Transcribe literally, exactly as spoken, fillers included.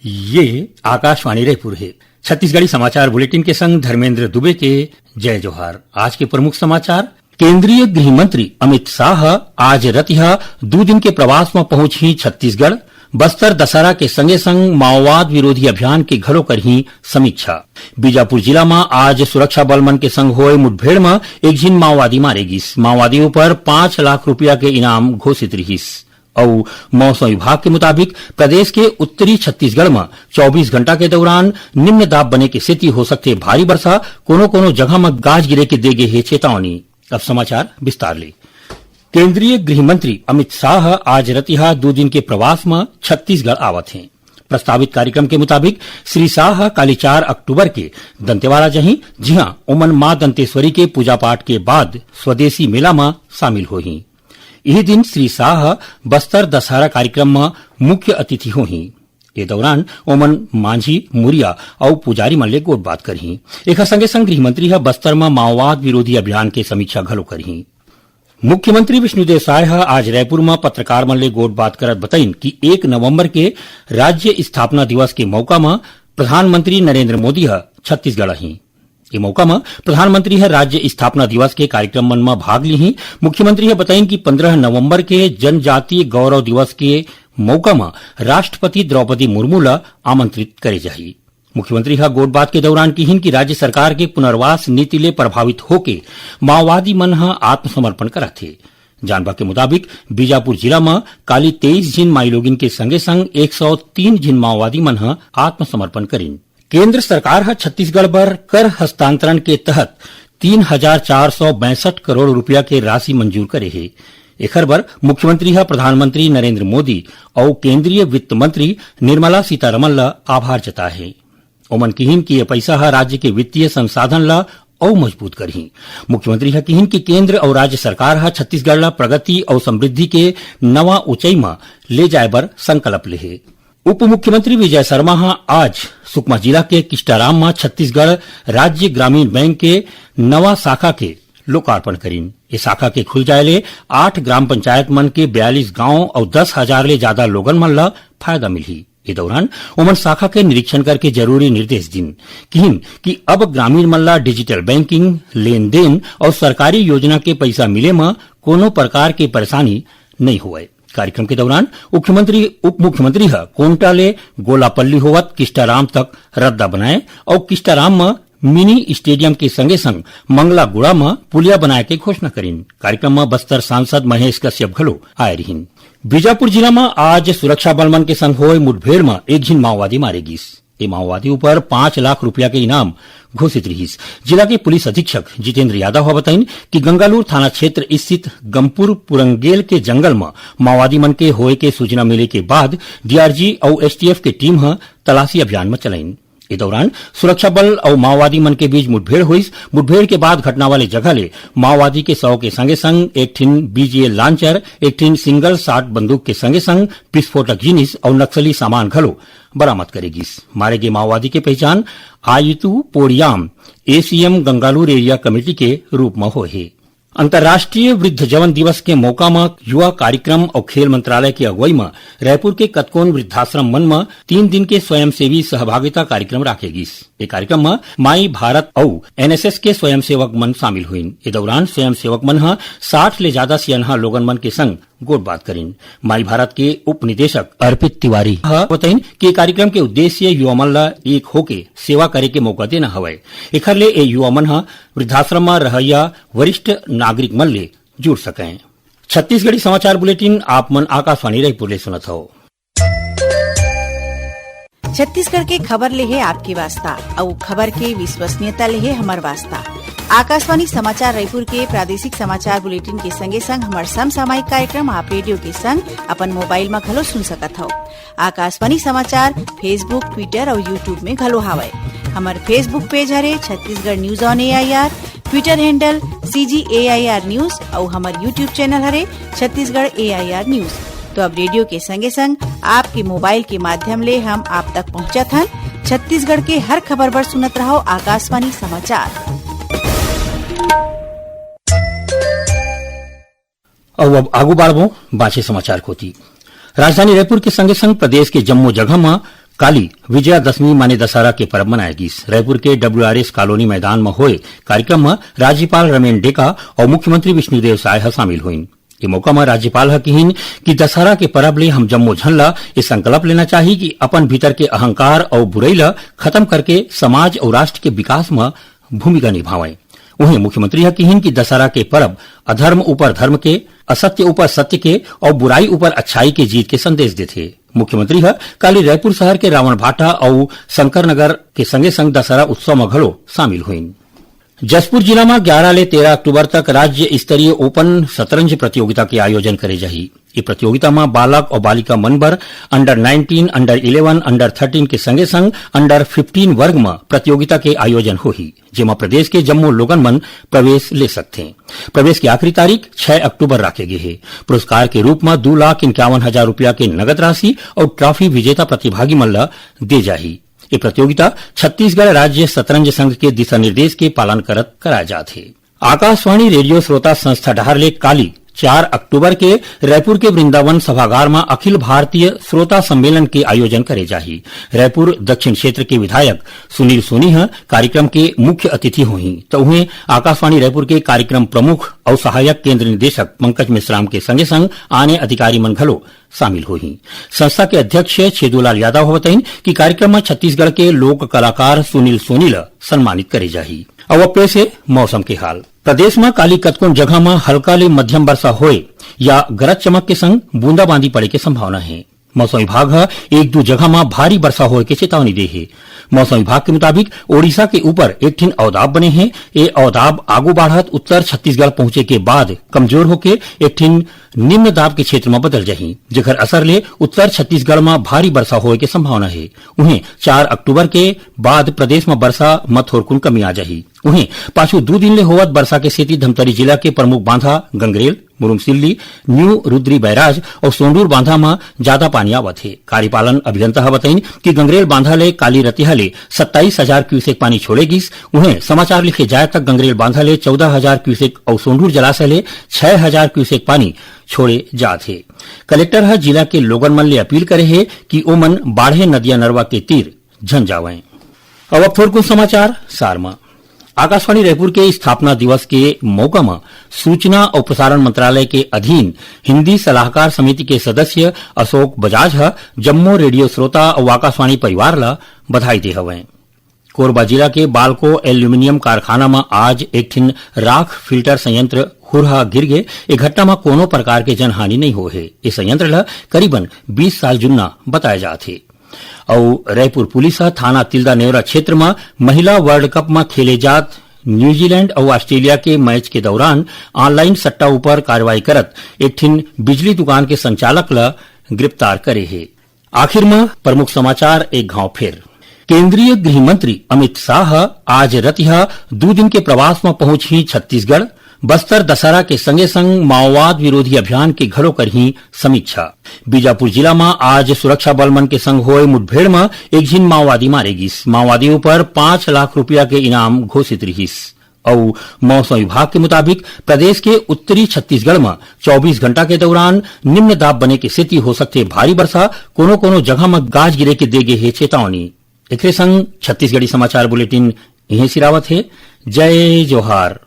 ये आकाशवाणी रायपुर हे। छत्तीसगढ़ी समाचार बुलेटिन के संग धर्मेंद्र दुबे के जय जोहार। आज के प्रमुख समाचार। केंद्रीय गृह मंत्री अमित शाह आज रतिहा दू दिन के प्रवास म पहुंचही छत्तीसगढ़। बस्तर दशहरा के संगे संग माओवाद विरोधी अभियान के घलो करही समीक्षा। बीजापुर जिला म आज सुरक्षा बल मन के संग होए मुठभेड़ म एक झिन माओवादी मारे गिस। माओवादी ऊपर पाँच लाख रुपया के इनाम घोषित रिहिस। अउ मौसम विभाग के मुताबिक प्रदेश के उत्तरी छत्तीसगढ़ म चौबीस घंटा के दौरान निम्न दाब बने के सेती हो सकथे भारी बरसा, कोनो-कोनो जगह म गाज गिरे के दे गे हे चेतावनी। अब समाचार विस्तार ले। केंद्रीय गृह मंत्री अमित शाह आज रतिहा दू दिन के प्रवास म छत्तीसगढ़ आवत हें। प्रस्तावित कार्यक्रम के मुताबिक श्री शाह काली चार अक्टूबर के दंतेवाड़ा जाही, जिहां ओमन मां दंतेश्वरी के पूजा पाठ के बाद स्वदेशी मेला म शामिल होही। इही दिन श्री शाह बस्तर दशहरा कार्यक्रम म मुख्य अतिथि होही। ए दौरान ओमन मांझी, मुरिया अउ पुजारी मन ले गोठबात करही। एखर संगे संग गृह मंत्री ह बस्तर म माओवाद विरोधी अभियान के समीक्षा घलो करही। मुख्यमंत्री विष्णुदेव साय ह आज रायपुर म पत्रकार मन ले गोठबात करत बताइन कि एक नवंबर के राज्य स्थापना दिवस के मौका म प्रधानमंत्री नरेंद्र मोदी ह छत्तीसगढ़ आही। ए मौका म प्रधानमंत्री ह राज्य स्थापना दिवस के कार्यक्रम मन म भाग लिही। मुख्यमंत्री ह बताइन कि पंद्रह नवंबर के जनजातीय गौरव दिवस के मौका म राष्ट्रपति द्रौपदी मुर्मू ल आमंत्रित करे जाही। मुख्यमंत्री ह गोठबात के दौरान किहिन कि राज्य सरकार के पुनर्वास नीति ले प्रभावित होके माओवादी मन ह आत्मसमर्पण करत हे। जानबा के मुताबिक, बीजापुर जिला म काली तेईस झिन माईलोगिन के संगे संग एक सौ तीन झिन माओवादी मन ह आत्मसमर्पण करिन। केंद्र सरकार ह छत्तीसगढ़ बर कर हस्तांतरण के तहत तीन हजार चार सौ बैसठ करोड़ रुपया के राशि मंजूर करे हे। एखर बर मुख्यमंत्री ह प्रधानमंत्री नरेंद्र मोदी अउ केंद्रीय वित्त मंत्री निर्मला सीतारमन ल आभार जताए हे। ओमन किहिन कि ये पइसा ह राज्य के वित्तीय संसाधन ल अउ मजबूत करही। मुख्यमंत्री ह किहिन कि केंद्र अउ राज्य सरकार ह छत्तीसगढ़ ल प्रगति अउ समृद्धि के नवा ऊंचाई म ले जाए बर संकल्प ले हे। उप मुख्यमंत्री विजय शर्मा ह आज सुकमा जिला के किस्टाराम म छत्तीसगढ़ राज्य ग्रामीण बैंक के नवा शाखा के लोकार्पण करिन। ए शाखा के खुल जाए ले आठ ग्राम पंचायत मन के बयालीस गांव अउ दस हजार ले जादा लोगन मन ल फायदा मिलही। ए दौरान ओमन शाखा के निरीक्षण करके जरूरी निर्देश दिन। किहिन कि अब ग्रामीण मन ल डिजिटल बैंकिंग, लेन-देन अउ सरकारी योजना के पइसा मिले म कोनो प्रकार के परेशानी नइ होवय। कार्यक्रम के दौरान मुख्यमंत्री, उप मुख्यमंत्री ह कोंटा ले गोलापल्ली होवत किस्टाराम तक रद्दा बनाए अउ किस्टाराम म मिनी स्टेडियम के संगे संग मंगलागुड़ा म पुलिया बनाए के घोषणा करिन। कार्यक्रम म बस्तर सांसद महेश कश्यप घलो आए रिहिन। बीजापुर जिला म आज सुरक्षा बल मन के संग होए मुठभेड़ म एक झिन माओवादी मारे गिस। ए माओवादी ऊपर पाँच लाख रुपया के इनाम घोषित रिहिस। जिला के पुलिस अधीक्षक जितेंद्र यादव ह बताइन कि गंगालूर थाना क्षेत्र स्थित गमपुर पुरंगेल के जंगल म माओवादी मन के होए के सूचना मिले के बाद डीआरजी अउ एसटीएफ के टीम ह तलाशी अभियान म चलाइन। ए दौरान सुरक्षा बल अउ माओवादी मन के बीच मुठभेड़ होइस। मुठभेड़ के बाद घटना वाले जगह ले माओवादी के शव के संगे संग एक ठिन बीजीए लांचर, एक ठिन सिंगल शॉट बंदूक के संगे संग विस्फोटक जिनिस अउ नक्सली सामान घलो बरामद करे गिस। मारे गे माओवादी के पहचान Aayutu Podiyam, ACM Gangaloor area committee के रूप म होए हे। अंतर्राष्ट्रीय वृद्धजन दिवस के मौका म युवा कार्यक्रम अउ खेल मंत्रालय के अगुवई म रायपुर के कतकोन वृद्धाश्रम मन म तीन दिन के स्वयंसेवी सहभागिता कार्यक्रम राखे गिस। ए कार्यक्रम म माई भारत अउ एनएसएस के स्वयंसेवक मन शामिल होइन। ए दौरान स्वयंसेवक मन ह साठ ले जादा सियनहा लोगन मन के संग गोठबात करिन। माई भारत के उप निदेशक अर्पित तिवारी ह बताइन कि ए कार्यक्रम के उद्देश्य युवा मन ल एक होके सेवा करे के मौका देना हवय। एखर ले ए युवा मन ह वृद्धाश्रम म रहइया वरिष्ठ नागरिक मन ले जुड़ सकंय। छत्तीसगढ़ी समाचार बुलेटिन आप मन आकाशवाणी रायपुर ले सुनत हव। छत्तीसगढ़ के खबर ले हे आपके वास्ता, अउ खबर के विश्वसनीयता ले हे हमर वास्ता। आकाशवाणी समाचार रायपुर के प्रादेशिक समाचार बुलेटिन के संगे संग हमर समसामयिक कार्यक्रम आप रेडियो के संग अपन मोबाइल म घलो सुन सकत हव। आकाशवाणी समाचार Facebook, Twitter अउ YouTube में घलो हावय। हमर Facebook पेज हरे Chhattisgarh news on AIR, Twitter handle CG AIR news अउ हमर YouTube चैनल हरे छत्तीसगढ़ एआईआर न्यूज। तो अब रेडियो के संगे संग आपके मोबाइल के माध्यम ले हम आप तक पहुंचत हन। छत्तीसगढ़ के हर खबर बर सुनत रहव आकाशवाणी समाचार। अउ अब आगू बाढ़बो बांचे समाचार कोति। राजधानी रायपुर के संगे संग प्रदेश के जम्मो जगह म काली विजयादशमी माने दशहरा के परब मनाए गिस। रायपुर के डब्ल्यूआरएस कॉलोनी मैदान म होए कार्यक्रम म राज्यपाल रमेन डेका अउ मुख्यमंत्री विष्णुदेव साय ह शामिल होइन। ए मौका म राज्यपाल ह किहिन कि दशहरा के परब ले हम जम्मो झन ल ए संकल्प लेना चाही कि अपन भीतर के अहंकार अउ बुरई ल खत्म करके समाज अउ राष्ट्र के विकास म भूमिका निभावय। उहें मुख्यमंत्री ह किहिन कि दशहरा के परब अधर्म ऊपर धर्म के, असत्य ऊपर सत्य के अउ बुराई ऊपर अच्छाई के जीत के संदेश देथे। मुख्यमंत्री ह काली रायपुर शहर के रावण भाटा अउ शंकर नगर के संगे संग दशहरा उत्सव म घलो शामिल होइन। जशपुर जिला म ग्यारा ले तेरा अक्टूबर तक राज्य स्तरीय ओपन शतरंज प्रतियोगिता के आयोजन करे जाही। ये प्रतियोगिता म बालक अउ बालिका मन बर under nineteen, under eleven, under thirteen के संगे संग अंडर फिफ्टीन वर्ग म प्रतियोगिता के आयोजन होही, जेमा प्रदेश के जम्मो लोगन मन प्रवेश ले सकथें। प्रवेश के आखिरी तारीख छह अक्टूबर राखे गे हे। पुरस्कार के रूप म दू लाख इक्यावन हजार रुपया के नगद राशि अउ ट्रॉफी विजेता प्रतिभागी मन ल दे जाही। ये प्रतियोगिता छत्तीसगढ़ राज्य शतरंज संघ के दिशा निर्देश के पालन करत कराए जात हे। आकाशवाणी रेडियो श्रोता संस्था डहार ले काली चार अक्टूबर के रायपुर के वृंदावन सभागार म अखिल भारतीय श्रोता सम्मेलन के आयोजन करे जाही। रायपुर दक्षिण क्षेत्र के विधायक सुनील सोनी ह कार्यक्रम के मुख्य अतिथि होही, त उहें आकाशवाणी रायपुर के कार्यक्रम प्रमुख अउ सहायक केंद्र निदेशक पंकज मेश्राम के संगे संग आने अधिकारी मन घलो शामिल होही। संस्था के अध्यक्ष छेदूलाल यादव ह बताइन कि कार्यक्रम म छत्तीसगढ़ के लोक कलाकार सुनील सोनी ल सम्मानित करे जाही। अब पेश हे मौसम के हाल। प्रदेश म काली कतकोन जगह म हल्का ले मध्यम वर्षा होए या गरज चमक के संग बूंदाबांदी पड़े के संभावना हे। मौसम विभाग ह एक दू जगह म भारी वर्षा होए के चेतावनी दे हे। मौसम विभाग के मुताबिक ओडिशा के ऊपर एक ठिन अवदाब बने हे। ए अवदाब आगू बाढ़त उत्तर छत्तीसगढ़ पहुंचे के बाद कमजोर होके एक ठिन निम्न दाब के क्षेत्र म बदल जाही, जेकर असर ले उत्तर छत्तीसगढ़ म भारी वर्षा होए के संभावना हे। उहें चार अक्टूबर के बाद प्रदेश म वर्षा म थोरकुन कमी आ जाही। उहें पाछू दू दिन ले होवत वर्षा के सेती धमतरी जिला के प्रमुख बांधा गंगरेल, मुरुमसिल्ली, न्यू रुद्री बैराज अउ सोंडूर बांधा म जादा पानी आवत हे। कार्यपालन अभियंता ह बताइन कि गंगरेल बांधा ले काली रतिहा ले सत्ताईस हजार क्यूसेक पानी छोड़े गिस। उहें समाचार लिखे जाए तक गंगरेल बांधा ले चौदह हजार क्यूसेक अउ सोंडूर जलाशय ले छह हजार क्यूसेक पानी छोड़े जात हे। कलेक्टर ह जिला के लोगन मन ले अपील करे हे कि ओमन बाढ़े नदिया नरवा के तीर झन जावंय। अब, अब थोरकुन समाचार सार म। आकाशवाणी रायपुर के स्थापना दिवस के मौका म सूचना अउ प्रसारण मंत्रालय के अधीन हिंदी सलाहकार समिति के सदस्य अशोक बजाज ह जम्मो रेडियो श्रोता अउ आकाशवाणी परिवार ल बधाई दे हवंय। कोरबा जिला के बालको एल्यूमिनियम कारखाना म आज एक ठिन राख फिल्टर संयंत्र हुरहा गिर गे। ए घटना म कोनो प्रकार के जनहानि नइ होए हे। ए संयंत्र ल करीबन बीस साल जुन्ना बताए जात हे। अउ रायपुर पुलिस ह थाना तिल्दा नेवरा क्षेत्र म महिला वर्ल्ड कप म खेले जात न्यूजीलैंड अउ ऑस्ट्रेलिया के मैच के दौरान ऑनलाइन सट्टा ऊपर कार्रवाई करत एक ठिन बिजली दुकान के संचालक ल गिरफ्तार करे हे। आखिर म प्रमुख समाचार एक घांव फेर। केंद्रीय गृह मंत्री अमित शाह ह आज रतिहा दू दिन के प्रवास म पहुंचही छत्तीसगढ़। बस्तर दशहरा के संगे संग माओवाद विरोधी अभियान के घलो करही समीक्षा। बीजापुर जिला म आज सुरक्षा बल मन के संग होए मुठभेड़ म एक झिन माओवादी मारे गिस। माओवादी ऊपर पांच लाख रुपया के इनाम घोषित रिहिस। अउ मौसम विभाग के मुताबिक प्रदेश के उत्तरी छत्तीसगढ़ म चौबीस घंटा के दौरान निम्न दाब बने के सेती हो सकथे भारी बरसा, कोनो-कोनो जगह म गाज गिरे के दे गे हे चेतावनी। एकरे संग छत्तीसगढ़ी समाचार बुलेटिन इहें सिरावत हे। जय जोहार।